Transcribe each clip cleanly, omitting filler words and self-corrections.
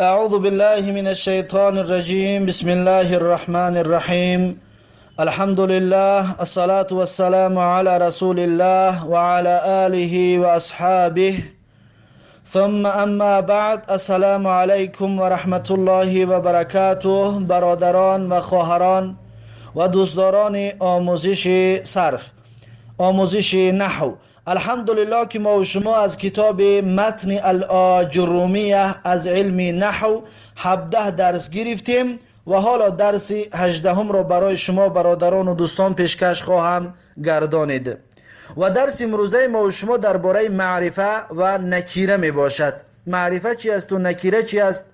أعوذ بالله من الشيطان الرجيم. بسم الله الرحمن الرحيم. الحمد لله، الصلاة والسلام على رسول الله وعلى آله وأصحابه. ثم أما بعد. السلام علیکم و رحمت الله و برکاته. برادران و خواهران و دوستداران آموزش صرف، آموزش نحو، الحمدلله که ما و شما از کتاب متن الاجرومیه از علم نحو 17 درس گرفتیم و حالا درس 18 را برای شما برادران و دوستان پیشکش خواهم گردانید. و درس امروزه ما و شما درباره معرفه و نکیره می باشد. معرفه چی است و نکیره چی است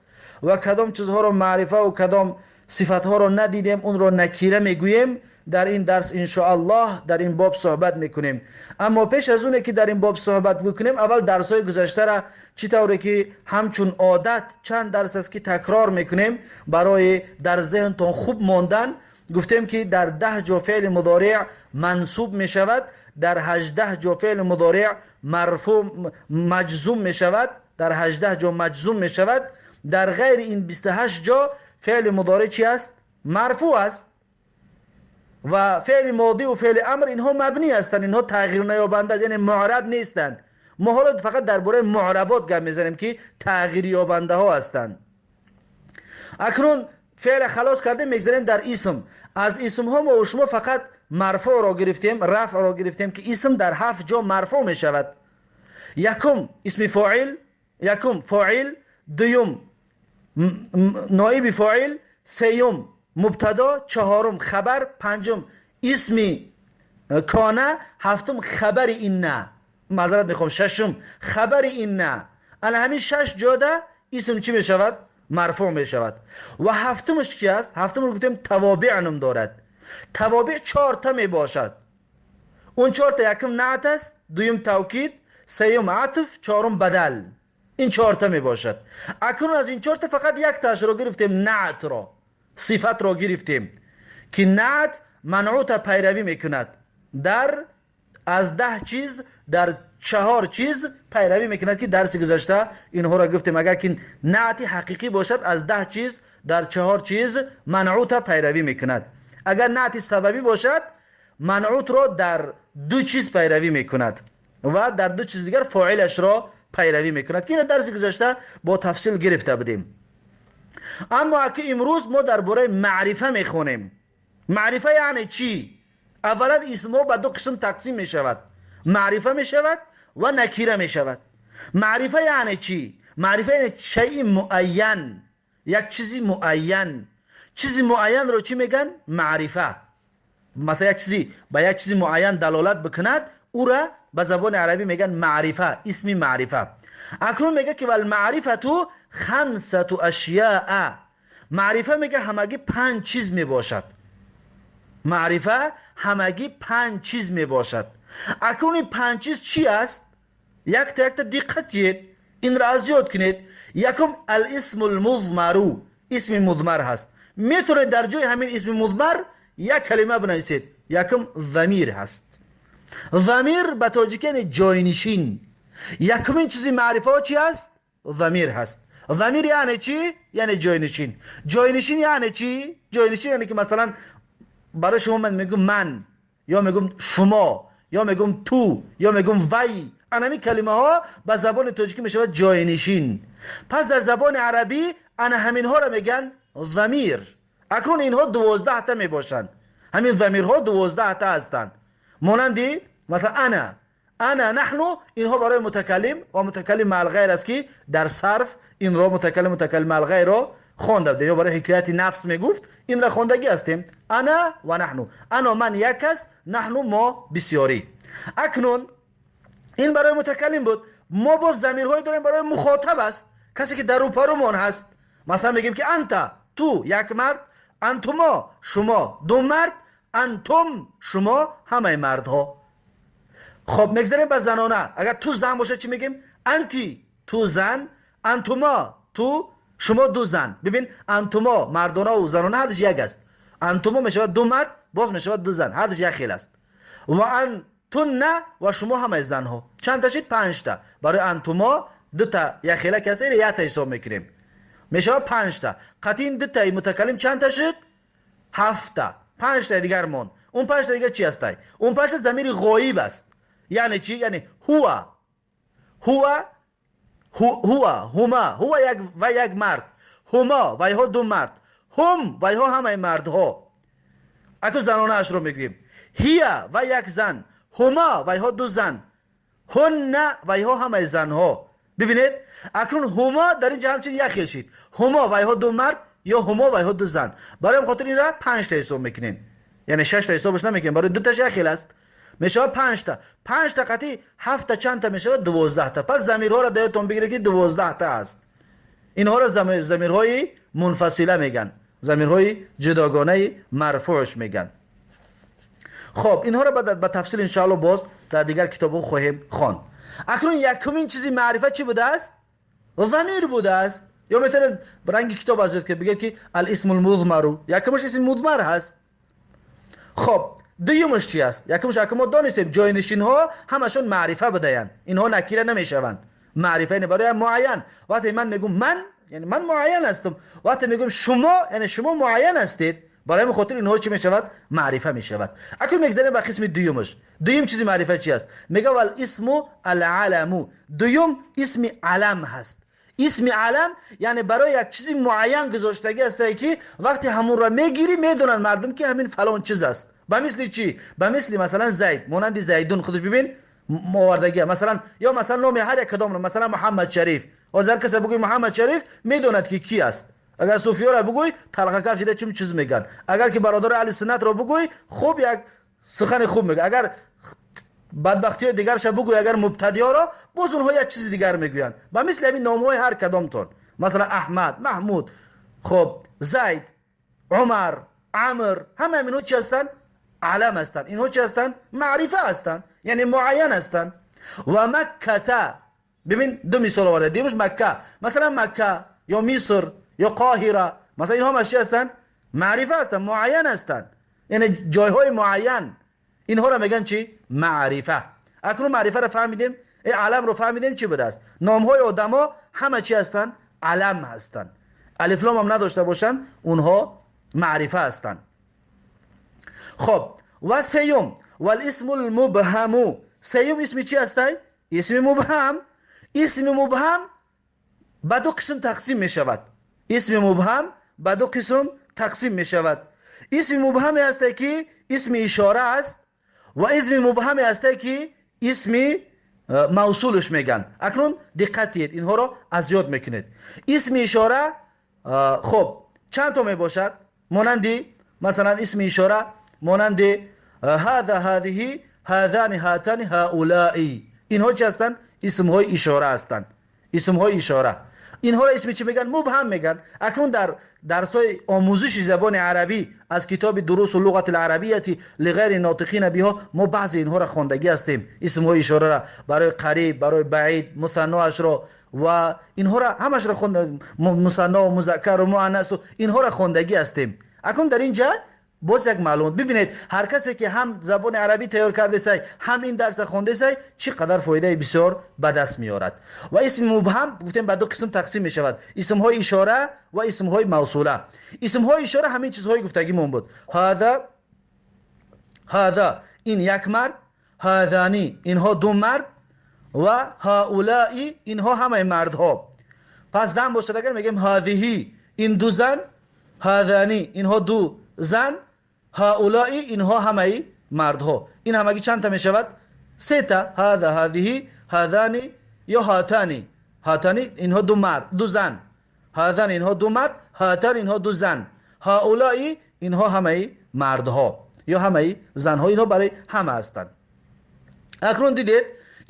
و کدام چیزها را معرفه و کدام صفتها را ندیدیم اون را نکیره میگوییم. در این درس انشاءالله در این باب صحبت میکنیم. اما پیش از اونه که در این باب صحبت بکنیم، اول درس های گذشته را چی طوری که همچون عادت چند درس است که تکرار میکنیم برای در ذهنتون خوب ماندن. گفتیم که در 10 جا فعل مضارع منصوب میشود، در 18 جا فعل مضارع مرفوع مجزوم میشود، در 18 جا مجزوم میشود. در غیر این 28 جا فعل مضارع چی است؟ مرفوع است. و فعل ماضی و فعل امر اینها مبنی هستند، اینها تغییر نیابنده، یعنی معرب نیستند. ما حالا فقط درباره معربات گپ میزنیم که تغییر یابنده ها هستند. اکنون فعل خلاص کرده، میگذاریم در اسم. از اسم ها ما و شما فقط مرفوع را گرفتیم، رفع را گرفتیم که اسم در 7 جا مرفوع می شود. یکم اسم فاعل، یکم فاعل، دوم نائب فاعل، سیوم مبتدا، چهارم خبر، پنجم اسم کانه، هفتم خبر اینه، معذرت میخوام، ششم خبر اینه. الان همین 6 جاده اسم چی میشود؟ مرفوع میشود. و هفتمش چی است؟ هفتم رو گفتیم توابع نام دارد. توابع 4 تا می باشد. اون 4 تا یکم نعت است، دوم توکید، سوم عطف، چهارم بدل. این 4 تا می باشد. اکنون از این 4 تا فقط یک تاش رو گرفتیم، نعت را، صفت را گرفتیم که نعت منعوت پیروی میکند. در از 10 چیز در 4 چیز پیروی میکند که درس گذشته اینها را گفتیم. اگر که نعت حقیقی باشد از 10 چیز در 4 چیز منعوت پیروی میکند. اگر نعت سببی باشد منعوت را در 2 چیز پیروی میکند و در 2 چیز دیگر فاعلش را پیروی میکند که این درس گذشته با تفصیل گرفته بودیم. اما که امروز ما درباره معرفه میخونیم. معرفه یعنی چی؟ اولا اسمها به 2 قسم تقسیم میشود، معرفه میشود و نکیره میشود. معرفه یعنی چی؟ معرفه یعنی شیء معین، یک چیزی معین. چیزی معین رو چی میگن؟ معرفه. مثلا یک چیزی به یک چیزی معین دلالت بکند او را به زبان عربی میگن معرفه، اسم معرفه. اکنون میگه که والمعرفه 5 اشیاء. معرفه میگه همگی 5 چیز میباشد. معرفه همگی 5 چیز میباشد. اکنون این 5 چیز چی است؟ یک تا یک تا دقت دید، این را از یاد کنید. یکم الاسم المضمر، اسم مضمر هست. میتونید در جای همین اسم مضمر یک کلمه بنویسید. یکم ضمیر هست. ضمیر به تاجیکی یعنی جاینشین. یکمین چیزی معرفه چی هست؟ ضمیر هست. ضمیر یعنی چی؟ یعنی جاینشین. جاینشین یعنی چی؟ جاینشین یعنی که مثلا برای شما من میگم من، یا میگم شما، یا میگم تو، یا میگم وی. انمی کلمه ها به زبان تاجیکی میشود جاینشین. پس در زبان عربی انا همین ها را میگن ضمیر. اکنون اینها 12 تا میباشند. همین ضمیرها 12 تا هستند. مانندی مثلا انا، انا، نحن، اینها برای متکلم و متکلم مع الغیر است که در صرف این را متکلم متکلم مع الغیر را خوانده بودیم، یا برای حکایت نفس میگفت این را خواندگی هستیم. انا و نحن، انا من یک است، نحن ما بسیاری. اکنون این برای متکلم بود. ما باز ضمیرهایی داریم برای مخاطب است، کسی که در روپرومان هست. مثلا میگیم که انت، تو یک مرد، انتما شما 2 مرد، انتم شما همه مردها. خب میگذاریم به زنانه. اگر تو زن باشه چی میگیم؟ انتی تو زن، انتما تو شما 2 زن. ببین انتما مردانه و زنانه هر دوش یک است. انتما میشود 2 مرد، باز میشود 2 زن، هر دوش یک خیل است. و انتن و شما همه زنها. چند تا شد؟ 5 تا. برای انتما 2 تا یک خیله کسی را یک تا حساب میکنیم. Мешавад панҷта. Қатъи ин дутаи мутакаллим чандта шуд? Ҳафта. Панҷтаи дигар монд. Он панҷта дигар чи ҳастай? Он панҷта замири ғоиб аст. Яъне чи? Яъне ҳува, ҳува, ҳува, ҳума. Ҳува як ва як мард, ҳумо вайҳо ду мард, ҳум вайҳо ҳамаи мардҳо. Аку занонаашро мегӯем. Ҳия ва як зан, ҳума вайҳо ду зан, ҳунна вайҳо ҳамаи занҳо. Бибинед, акнун ҳумо дар ин ҷа ҳамчунин як хел шид. Ҳумо вайҳо ду мард ё ҳумо вайҳо ду зан. Барои хотир инра панҷта ҳисоб мекунем, яъне шашта ҳисобаш намекунем, барои дуташ як хел аст. Мешавад панҷта. Панҷта қатъи ҳафта чандта мешавад? 12та. Пас замирҳоро даётон бигиред, ки 12та аст. Инҳоро замирҳои мунфасила мегӯянд, замирҳои ҷудогонаи марфӯъш мегӯянд. Хоб, инҳоро ба тафсил иншоалло боз дар дигар китобҳо хоҳем хонд. Акнун якумин чизи маърифа чӣ будааст? Замир будааст. Ё метавонед ранги китоб аз ки бигӯед, ки алисму лмудмару. Якумаш исми мудмар ҳаст. Хоб, дуюмаш чи аст? Якумаш ака мо донистем, ҷойнишинҳо ҳамашон маърифа будаянд, инҳо накира намешаванд. Маърифа яъне барои муайян. Вақте ман мегӯм ман, яъне ман муайян ҳастам. Вақте мегӯем шумо, яъне шумо муайян ҳастед. Барои ҳамин хотир инҳо чӣ мешавад? Маърифа мешавад. Акнун мегзарем ба қисми дуюмаш. Дуюм чизи маърифа чи аст? Мега вал исму аламу. Дуюм исми алам ҳаст. Исми алам яъне барои як чизи муайян гузоштагӣ ҳастае, ки вақте ҳамонро мегирӣ, медонанд мардум, ки ҳамин фалон чиз аст. Ба мисли чӣ? Ба мисли масалан Зайд, монанди Зайдун худаш бибин овардагия масалан, ё масалан номи ҳар як кадомро, масалан Муҳаммад Шариф. Ҳозир ҳар касе бигӯй Муҳаммад Шариф, медонад, ки ки аст. Агар суфиёро бигӯй, талқакаф шида чун чиз мегӯянд. Агар ки бародари аҳли суннатро бигӯй, хуб як сухани хуб мегӯяд. Агар бадбахтиҳои дигарша бигӯй, агар мубтадиёро, боз онҳо як чизи дигар мегӯянд. Ба мисли ҳамин номҳои ҳар кадомтон, масалан Аҳмад, Маҳмуд, хоб, Зайд, Умар, Амр, ҳама инҳо чи ҳастанд? Алам ҳастанд. Инҳо чи ҳастанд? Маърифа ҳастанд, яъне муайян ҳастанд. Ва Макката, бибин, ду мисол оварда. Дуюмаш Макка, масалан Макка ё Миср ё Қоҳира, масалан, инҳо ҳамаш чи ҳастанд? Маърифа ҳастанд, муайян ҳастанд, яъне ҷойҳои муайян. Инҳоро мегӯянд чи? Маърифа. Акнун маърифаро фаҳмидем, аламро фаҳмидем, чӣ будааст. Номҳои одамо ҳама чи ҳастанд? Алам ҳастанд. Алифлом ҳам надошта бошанд, онҳо маърифа ҳастанд. Хоб, ва сеюм валисму лмубҳаму. Сеюм исми чи ҳастай? Исми мубҳам. Исми мубҳам ба ду қисм тақсим мешавад. Исми мубҳам ба ду қисм тақсим мешавад. Исми мубҳаме ҳасте, ки исми ишора аст, ва исми мубҳаме ҳасте, ки исми мавсулаш мегӯянд. Акнун диққат диҳед, инҳоро аз ёд мекунед. Исми ишора, хоб, чанд то мебошад? Монанди масалан исми ишора монанди ҳаза, ҳазиҳи, ҳазани, ҳатани, ҳаулаи. Инҳо чи ҳастанд? Исмҳои ишора ҳастанд. Исмҳои ишора, инҳоро исми чӣ мегӯянд? Мубҳам мегӯянд. Акнун дар дарсҳои омӯзиши забони арабӣ аз китоби Дурусу луғати ларабияти лиғайри нотиқина биҳо мо баъзе инҳоро хондагӣ ҳастем. Исмҳои ишораро барои қариб, барои баид, мусанноашро ва инҳоро ҳамашро хонда, мусанно, музаккару муаннасу, инҳоро хондагӣ ҳастем. Акнун дар ин ҷа боз як маълумот. Бибинед, ҳар касе ки ҳам забони арабӣ тайёр кардесай, ҳам ин дарса хондесай, чӣ қадар фоидаи бисёр ба даст меорад. Ва исми мубҳам гуфтем, ба ду қисм тақсим мешавад: исмҳои ишора ва исмҳои мавсула. Исмҳои ишора ҳамин чизҳои гуфтагимон буд: ҳаза, ҳаза ин як мард, ҳазани инҳо ду мард ва ҳаулаи инҳо ҳамаи мардҳо. Пас зан бошад агар, мегӯем ҳазиҳи ин ду зан, ҳазани инҳо ду зан, ҳаулаи инҳо ҳамаи мардҳо. Ин ҳамагӣ чандта мешавад? Сета: ҳаза, ҳазиҳи, ҳазани ё ҳатани. Ҳатани инҳо ду мард, ду зан, ҳазани инҳо ду мард, ҳатани инҳо ду зан, ҳаулаи инҳо ҳамаи мардҳо ё ҳамаи занҳо. Инҳо барои ҳама ҳастанд. Акнун дидед,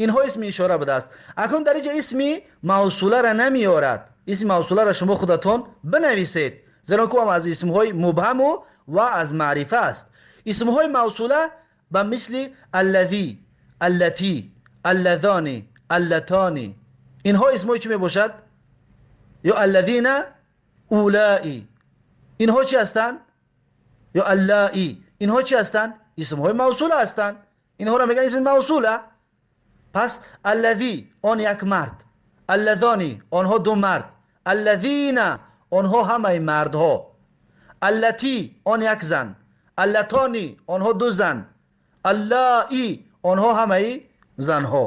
инҳо исми ишора будааст. Акнун дар инҷо исми мавсуларо намеорад. Исми мавсуларо шумо худатон бинависед, зеро ки аз исмҳои мубҳаму ва аз маърифа аст. Исмҳои мавсула ба мисли аллазӣ, аллатӣ, аллазони, аллатони, инҳо исмҳои чӣ мебошад? Ё аллазина, улаи, инҳо чӣ ҳастанд? Ё аллаи, инҳо чӣ ҳастанд? Исмҳои мавсула ҳастанд. Инҳоро мегӯянд исми мавсула. Пас аллазӣ он як мард, аллазони онҳо ду мард, аллазина онҳо ҳамаи мардҳо, аллатӣ он як зан, аллатони онҳо ду зан, аллаи онҳо ҳамаи занҳо.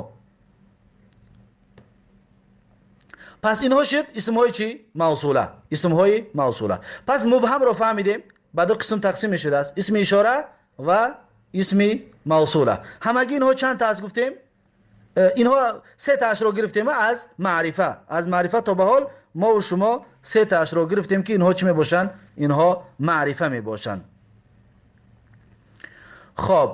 Пас инҳо шуд исмҳои чӣ? Мавсула, исмҳои мавсула. Пас мубҳамро фаҳмидем, ба ду қисм тақсим мешудааст: исми ишора ва исми мавсула. Ҳамагӣ инҳо чанд та аст гуфтем? Инҳо се таашро гирифтем аз маърифа. Аз маърифа то ба ҳол мо ва шумо се таашро гирифтем, ки инҳо чӣ мебошанд? Инҳо маърифа мебошанд. Хоб,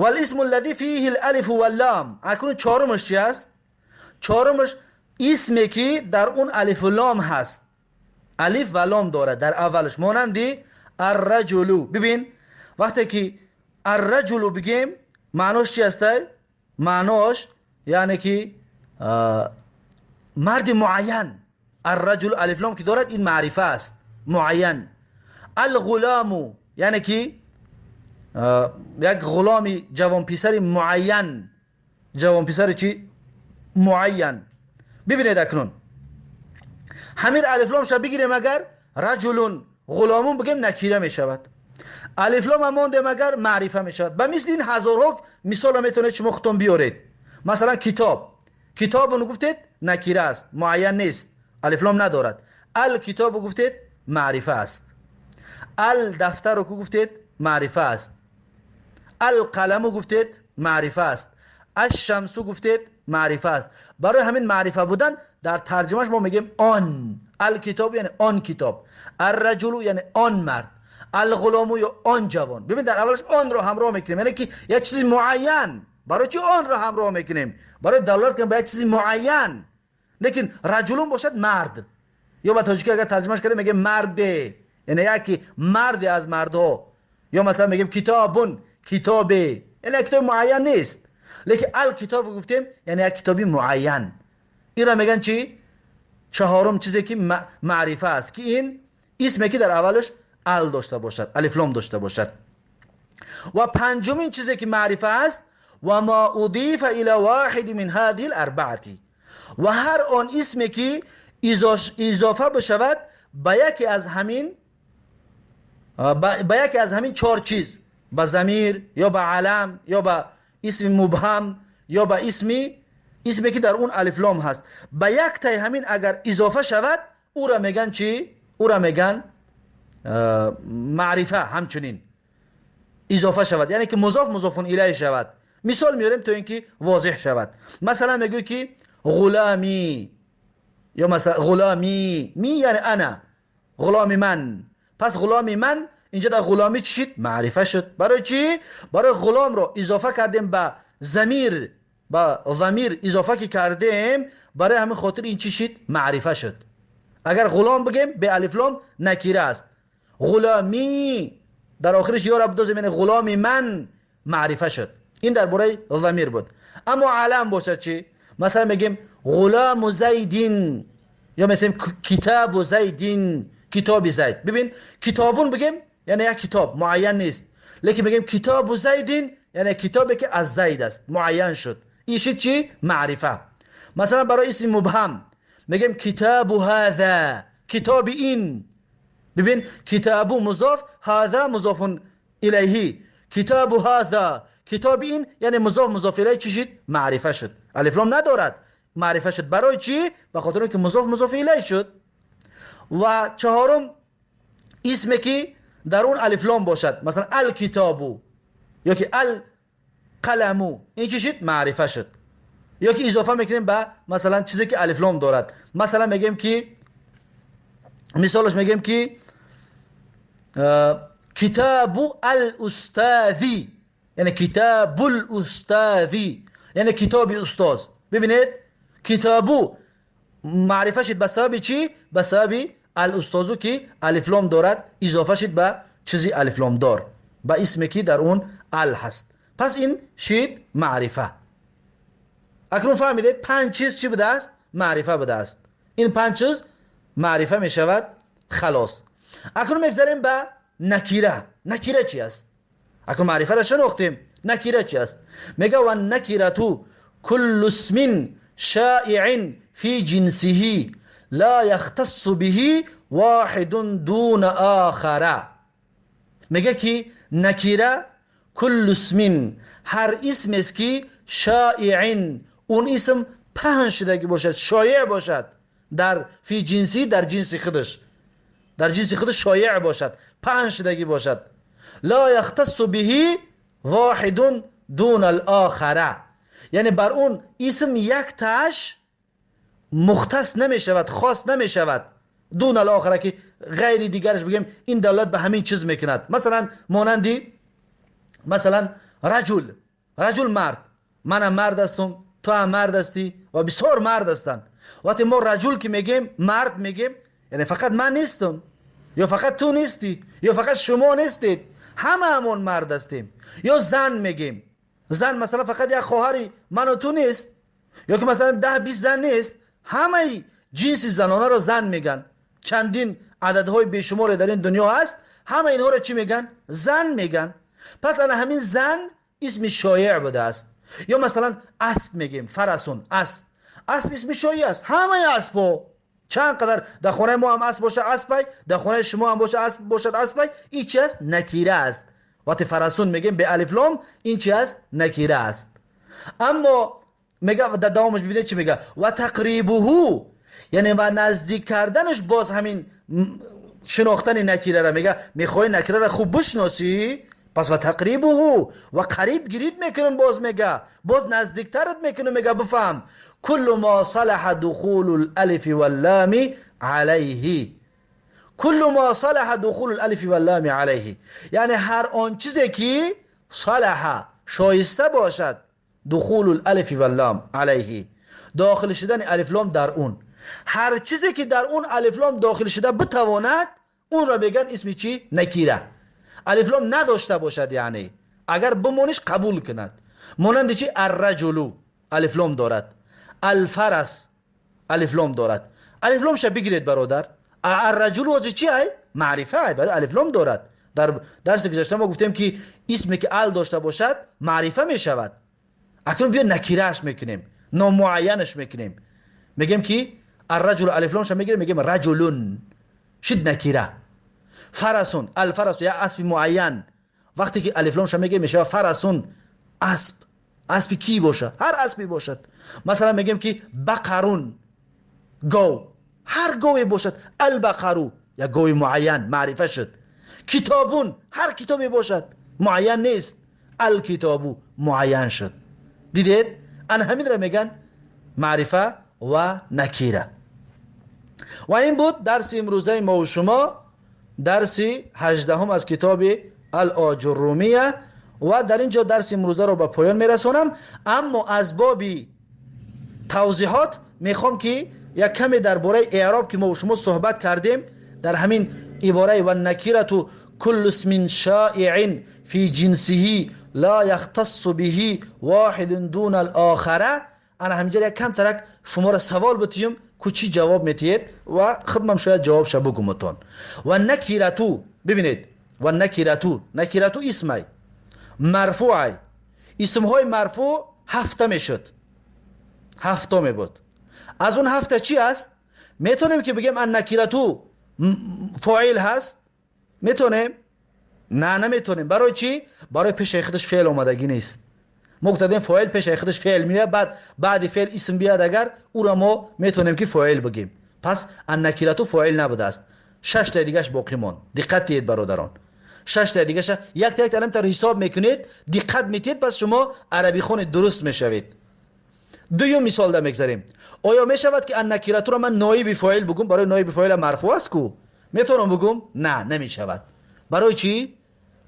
والاسم الذي فيه الالف واللام. Акнун чорумаш чи аст? Чорумаш исме ки дар он алифу лом ҳаст, алиф ва лом дорад дар аввалаш, монанди арраҷулу. Бибин, вақте ки арраҷулу бигем, маънош чи аст? Маънош яъне ки марди муайян. Арраҷул алиф лом ки дорад, ин маърифа аст, муайян. Алғуламу яъне ки як ғуломи ҷавонписари муайян, ҷавонписари чи? Муайян. Бибинед, акнун ҳамин алифломша бигирем, агар раҷулун ғуломун бигем, накира мешавад. Алифлом ҳам мондем агар, маърифа мешавад. Ба мисли ин ҳазорҳо мисолро метавонед шумо худтон биёред. Масалан, китоб, китобун гуфтед, накира аст, муайян нест, алифлом надорад. Алкитобу гуфтед, маърифа аст. Алдафтару ку гуфтед, маърифа аст. Алқаламу гуфтед, маърифа аст. Ашшамсу гуфтед, маърифа аст. Барои ҳамин маърифа будан дар тарҷумаш мо мегӯем он алкитоб, яъне он китоб, арраҷулу яъне он мард, алғулому ё он ҷавон. Бибин, дар аввалаш онро ҳамроҳ мекунем, яъне ки як чизи муайян. Барои чи онро ҳамроҳ мекунем? Барои далолат кунем ба як чизи муайян. Лекин раҷулун бошад мард, ё ба тоҷикӣ агар тарҷумаш кардем, мегӯем марде, яъне яке марде аз мардҳо. Ё масалан мегӯем китобун, китобе, яъне як китоби муайян нест. Лекин алкитоб гуфтем, яъне як китоби муайян. Инро мегӯянд чи? Чаҳорум чизе ки маърифа аст, ки ин исме ки дар аввалаш ал дошта бошад, алифлом дошта бошад. Ва панҷумин чизе ки маърифа аст, ва ма удифа ила воҳиди мин ҳадиҳи ларбаати, ва ҳар он исме ки изофа бишавад ба яке аз ҳамин, ба яке аз ҳамин чор чиз, ба замир ё ба алам ё ба исми мубҳам ё ба исме ки дар он алифлом ҳаст, ба яктаи ҳамин агар изофа шавад, ӯра меган чӣ? Ӯра меган маърифа. Ҳамчунин изофа шавад, яъне ки музоф музофун илайҳ шавад. Мисол меорем, то ин ки возеҳ шавад. Масалан, мегӯй ки ғулами, ё масалан ғулами ми, яъне ана, ғуломи ман. Пас ғуломи ман инҷа дар ғуломӣ чӣ шуд? Маърифа шуд. Барои чӣ? Барои ғуломро изофа кардем ба замир, ба замир изофа ки кардем, барои ҳамин хотир ин чӣ шуд? Маърифа шуд. Агар ғулом бигем бе алифлом, накира аст. Ғуломӣ дар охириш ёра бидозем, яъне ғуломи ман, маърифа шуд. Ин дар бораи замир буд. Аммо алам бошад чӣ? Масалан, мегем ғулому зайдин ё мегем китобу зайдин, китоби зайд. Бибин, китобун бигем, яъне як китоб муайян нест. Лекин мегем китобу зайдин, яъне китобе ки аз зайд аст, муайян шуд. Ин шуд чӣ? Маърифа. Масалан, барои исми мубҳам мегем китобу ҳаза, китоби ин. Бибин, китобу музоф, ҳаза музофун илайҳи, китобу ҳаза, китоби ин, яъне музоф музоф илайҳ чӣ шуд? Маърифа шуд. Алифлом надорад, маърифа шуд. Барои чӣ? Ба хотире ки музоф музоф илайҳ шуд. Ва чаҳорум исме ки дар он алифлом бошад, масалан алкитобу ё ки алқаламу, ин чӣ шуд? Маърифа шуд. Ё ки изофа мекунем ба масалан чизе ки алифлом дорад. Масалан, мегӯем ки, мисолаш мегӯем ки китобу алустази, яъне китобул устази, яъне китоби устоз. Бибинед, китобу маърифа шуд. Ба сабаби чӣ? Ба сабаби алустозу ки алифлом дорад, изофа шуд ба чизи алифломдор, ба исме ки дар он ал ҳаст. Пас ин шид маърифа. Акнун фаҳмидед, панҷ чиз чӣ будааст? Маърифа будааст. Ин панҷ чиз маърифа мешавад. Халос, акнун мегзарем ба накира. Накира чи аст? Акнун маърифаро шинохтем, накира чи аст? Мега: ва накирату куллу исмин шаиин фи ҷинсиҳи لا يختص به واحد دون آخر. میگه که نکیره کل اسم، هر اسم است که شائع، اون اسم پهن شدگی باشد، شایع باشد، در فی جنسی، در جنس خودش، در جنس خودش شایع باشد، پهن شدگی باشد. لا یختص به واحد دون الاخر، یعنی بر اون اسم یک تاش مختص نمی شود، خاص نمی شود. دون الاخر که غیر دیگرش بگیم این دلالت به همین چیز میکند. مثلا مانندی مثلا رجل، رجل مرد، منم مرد هستم، تو هم مرد هستی و بسیار مرد هستند. وقتی ما رجل که میگیم، مرد میگیم، یعنی فقط من نیستم یا فقط تو نیستی یا فقط شما نیستید، همه همون مرد هستیم. یا زن میگیم، زن مثلا فقط یک خواهری من و تو نیست، یا که مثلا 10-20 زن نیست، همه جنس زنانه رو زن میگن. چندین عددهای بیشمار در این دنیا هست، همه اینها رو چی میگن؟ زن میگن. پس الان همین زن اسم شایع بوده است. یا مثلا اسب میگیم، فرسون، اسب، اسب اسم شایع است، همه اسبو چند قدر در خانه ما هم اسب باشه اسبای، در خانه شما هم باشه اسب باشد اسبای، این چی است؟ نکیره است. وقتی فرسون میگیم به الف لام، این چی است؟ نکیره است. اما میگه در دوامش ببینید چی میگه، و تقریبه، یعنی و نزدیک کردنش، باز همین شناختن نکیره را میگه. میخوای نکیره را خوب بشناسی، پس و تقریبه و قریب گیرید میکنم، باز میگه باز نزدیکترت میکنم، میگه بفهم کل ما صلح دخول الالف واللام علیه، کل ما صلح دخول الالف واللام علیه، یعنی هر آن چیزی که صلح شایسته باشد دخول الالف واللام علیه، داخل شدن الف لام در اون، هر چیزی که در اون الف لام داخل شده بتواند، اون را بگن اسم چی؟ نکیره. الف لام نداشته باشد، یعنی اگر بمونش قبول کند. مانند چی؟ الرجل الف لام دارد، الفرس الف لام دارد. الف لام شه بگیرید برادر. الرجل واجه چی ای؟ معرفه ای، برای الف لام دارد. در درس گذشته ما گفتیم که اسمی که ال داشته باشد معرفه می شود. اکنون بیا نکیرهش میکنیم، نامعینش میکنیم، میگیم که الرجل الف لام شه میگیریم، میگیم رجلون، شد نکیره. فرسون، الفرس یا اسب معین، وقتی که الف لام شه میگیم میشه فرسون، اسب، اسب کی باشه؟ هر اسبی باشد. مثلا میگیم که بقرون، گاو، هر گاوی باشد، البقرو یا گاوی معین معرفه شد. کتابون، هر کتابی باشد، معین نیست، الکتابو معین شد. دیدید؟ ان همین را میگن معرفه و نکیره. و این بود درس امروزه ما و شما، درس 18 از کتاب الاجرومیه. و در اینجا درس امروزه رو به پایان میرسونم. اما از باب توضیحات میخوام که یک کمی درباره اعراب که ما و شما صحبت کردیم در همین عباره و نکیره کل اسم شائع فی جنسه لا یختص به واحد دون الاخره، انا همینجا یک کم ترک شما را سوال بتیم که چی جواب میتید و خودم شاید جواب شه بگمتون. و نکیرتو ببینید، و نکیرتو، نکیرتو اسمای مرفوعی، اسمهای مرفوع هفته میشد، هفته می بود. از اون هفته چی است؟ میتونیم که بگیم ان نکیرتو فاعل هست؟ میتونیم؟ نه، نمیتونیم. برای چی؟ برای پیش خودش فعل آمدگی نیست. ما گفتیم فاعل پیش خودش فعل میاد، بعد فعل اسم بیاد، اگر او را ما میتونیم که فاعل بگیم. پس ان نکیرتو فاعل نبوده است. 6 تا دیگهش باقی ماند. دقت دهید برادران، 6 تا دیگهش یک تا یک الان تا حساب میکنید، دقت میتید، پس شما عربی خون درست میشوید. دویم مثال ده میگذاریم. آیا میشود که ان نکیرتو را من نایب فاعل بگم؟ برای نایب فاعل مرفوع است کو؟ میتونم بگم؟ نه، نمیشود. برای چی؟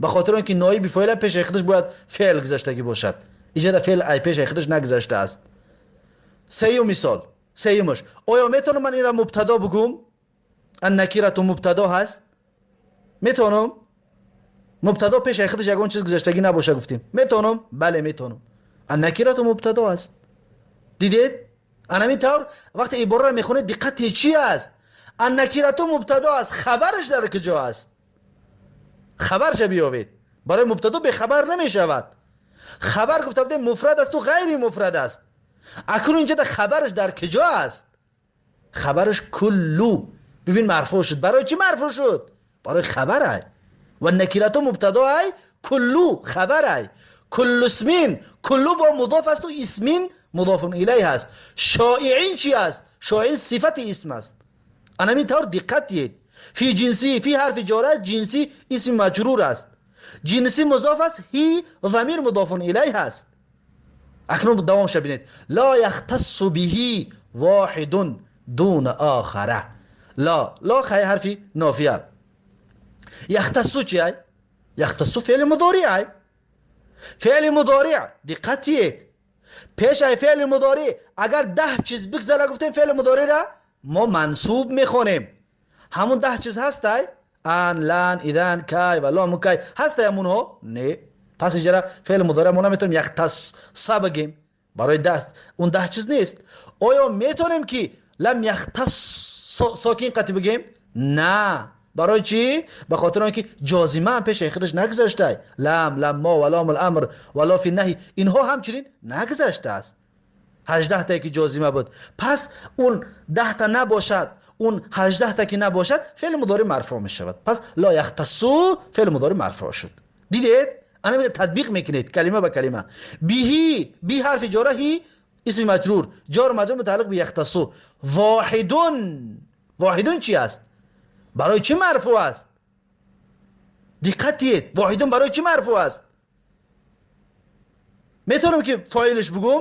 به خاطر اینکه نایب فاعل پیش خودش باید فعل گذشتگی باشد. اینجا فعل ای پیش خودش نگذشته است. سیوم مثال، سیومش، آیا میتونم من این را مبتدا بگم؟ ان نکیرتو مبتدا هست؟ میتونم؟ مبتدا پیش خودش یگان چیز گذشتگی نباشه گفتیم. میتونم؟ بله میتونم. ان نکیرتو مبتدا است. دیدید؟ همین طور وقتی عباره را میخونه دقت چی است؟ ان نکیرتو مبتدا است، خبرش در کجا است؟ خبرش بیاوید. برای مبتدا به خبر نمیشود. خبر گفته بودیم مفرد است و غیر مفرد است. اکنون اینجا خبرش در کجا است؟ خبرش کلو. ببین مرفوع شد. برای چی مرفوع شد؟ برای خبره. و نکرتو مبتدا کلو خبره. کل اسمین، کلو با مضاف است و اسمین مضاف الیه است. شائعین چی است؟ شائع صفت اسم است. انا طور دقت دید. فی جنسی، فی حرف جاره، جنسی اسم مجرور است. جنسی مضاف است، هی ضمیر مضاف الیه است. اکنون دوام ببینید. لا یختص به واحد دون آخره. لا، لا خی حرفی نافیه. یختص چیه؟ یختص فعل مضارع. فعل مضارع دقت دید. پیش ای فعل مضارع اگر 10 چیز بگذره، گفتیم فعل مضارع را ما منصوب میخونیم. همون 10 چیز هسته؟ ان، لن، اذن، کی و لام و کی هسته همونها؟ نه. پس اینجا فعل مضارع ما نمیتونیم یختص بگیم، برای 10 اون 10 چیز نیست. آیا میتونیم که لم یختص ساکن قطعی بگیم؟ نه. برای چی؟ به خاطر اینکه جازمه هم پیش خودش نگذاشته. لم، لما و لام الامر و لا فی النهی، اینها همچنین نگذاشته است. 18 تا که جازمه بود. پس اون 10 تا نباشد، اون 18 تا که نباشد، فعل مضارع مرفوع می شود. پس لا یختص فعل مضارع مرفوع شد. دیدید؟ انا تطبیق میکنید کلمه به کلمه. بهی، بی حرف جاره، هی اسم مجرور، جار مجرور متعلق به یختص. واحدون، واحدون چی است؟ برای چی مرفوع است؟ دقت دید. واحدون برای چی مرفوع است؟ میتونم که فاعلش بگم؟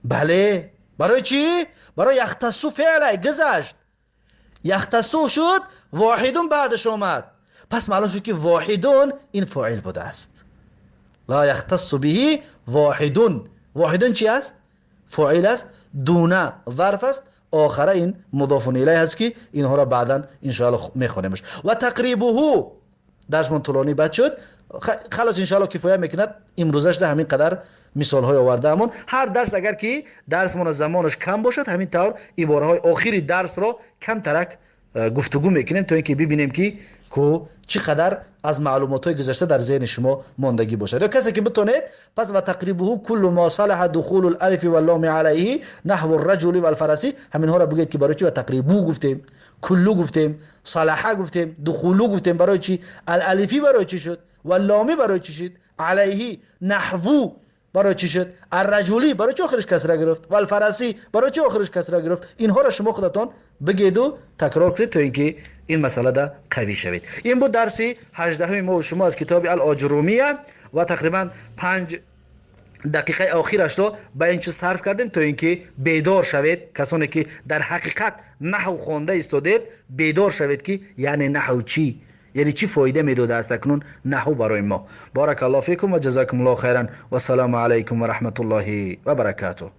بله. برای چی؟ برای یختص فعل گذشت، یختص شد، واحدون بعدش آمد. پس معلوم شد که واحدون این فاعل بوده است. لا یختص به واحدون. واحدون چی است؟ فاعل است. دونه ظرف است. آخره این مضاف الیه هست که اینها را بعدا انشاءالله میخونیمش. و تقریبه، درسمون طولانی بد شد، خلاص انشاءالله کفایه میکند. امروزش ده همین قدر مثال های آورده همون. هر درس اگر که درسمون زمانش کم باشد، همین طور عباره های آخری درس را کم ترک گفتگو میکنیم تا اینکه ببینیم که کو چقدر از معلومات های گذشته در ذهن شما ماندگی باشد. یا کسی که بتونید. پس و تقریبه کل ما صلح دخول الالف واللام علیه نحو الرجل والفرسی، همینها را بگید که برای چی و تقریبو گفتیم، کلو گفتیم، صلح گفتیم، دخولو گفتیم، برای چی؟ الالفی برای چی شد؟ و لامی برای چی شد؟ علیه نحو برای چی شد؟ الرجلی برای چی آخرش کسره گرفت؟ و الفرسی برای چی آخرش کسره گرفت؟ اینها را شما خودتان بگید و تکرار کنید تا اینکه این مسئله ده قوی شوید. این بود درسی 18 ما و شما از کتاب الاجرومیه و تقریبا 5 دقیقه آخرش را به این چیز صرف کردیم تا اینکه بیدار شوید. کسانی که در حقیقت نحو خوانده ایستادید بیدار شوید که یعنی نحو چی، یعنی چی فایده میداده است اکنون نحو برای ما. بارک الله فیکم و جزاکم الله خیرا و السلام علیکم و رحمت الله و برکاته.